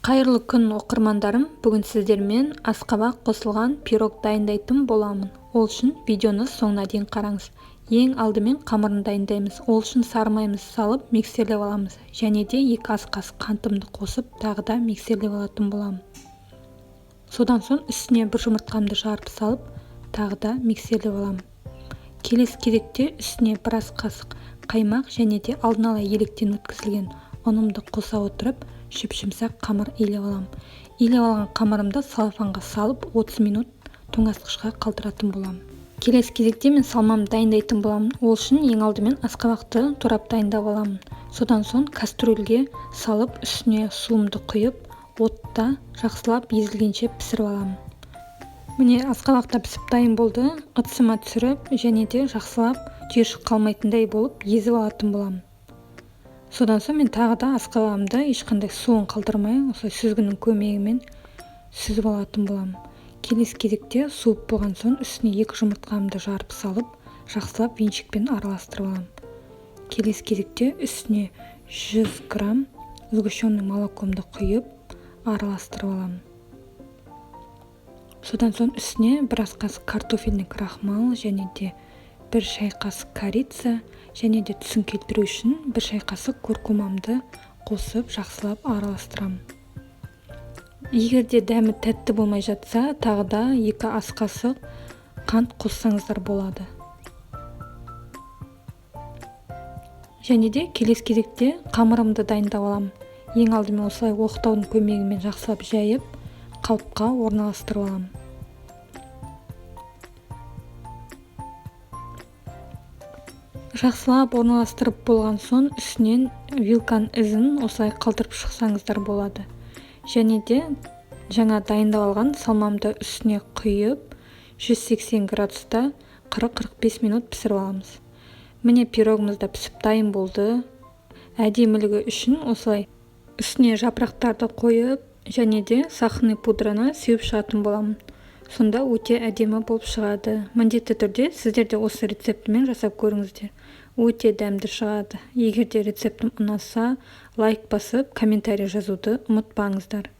Қайырлы күн, оқырмандарым! Бүгін сіздермен асқабақ қосылған пирог дайындайтын боламын. Ол үшін видеоны соңына дейін қараңыз. Ең алдымен қамырын дайындаймыз. Ол үшін сары маймызды салып миксерлеп аламыз. Және де 2 ас қасық қантымды қосып, тағы да миксерлеп алатын боламын. Содан соң үстіне бір жұмыртқамды жарып салып, тағы да миксерлеп аламын. Келесі кезекте үстіне бір ас қасық қаймақ және де алдын ала електен өткізілген ұнымды қоса отырып, жұп-жұмсақ қамыр илеп аламын. Илеп алған қамырымды салафанға салып, 30 минут тоңазытқышқа қалдыратын боламын. Келесі кезекте мен салмамды дайындайтын боламын. Ол үшін ең алдымен асқабақты турап дайындап аламын. Содан соң кастрюльге салып, үстіне суымды құйып, отта жақсылап езілгенше пісіріп аламын. Міне, асқабақ та пісіп дайын болды. Ыдысыма түсіріп, және де жақсылап түйіршік қалмайтындай болып езіп алатын боламын. Содан соң мен тағы да асқабағымды ешқандай суын қалдырмай, осылай сүзгінің көмегімен сүзіп алатын боламын. Келесі кезекте суып болған соң үстіне 2 жұмыртқамды жарып салып, жақсылап венчикпен араластырып аламын. Келесі кезекте үстіне 100 грамм сгущенный молокомды құйып, араластырып аламын. Содан соң үстіне бір ас қасық картофельный крахмал және де бір шай қасық корица және де түсін келтіру үшін бір шай қасық куркумамды қосып жақсылап араластырамын. Егер де дәмі тәтті болмай жатса, тағы да 2 ас қасық қант қоссаңыздар болады. Және де келесі кезекте қамырымды дайындап аламын. Ең алдымен осылай оқтаудың көмегімен жақсылап жайып, қалыпқа орналастырып аламын. Жақсылап орналастырып болған соң үстінен вилканың ізін осылай қалдырып шықсаңыздар болады. Және де жаңа дайындап алған салмамды үстіне құйып, 180 градуста 40-45 минут пісіріп аламыз. Міне, пирогымыз да пісіп дайын болды. Әдемілігі үшін осылай үстіне жапырақтарды қойып, және де сахарный пудраны сеуіп шығатын боламын. Сонда өте әдемі болып шығады. Міндетті түрде сіздер де осы рецептімен жасап көріңіздер. Өте дәмді шығады. Егер де рецептім ұнаса, лайк басып, комментарий жазуды ұмытпаңыздар.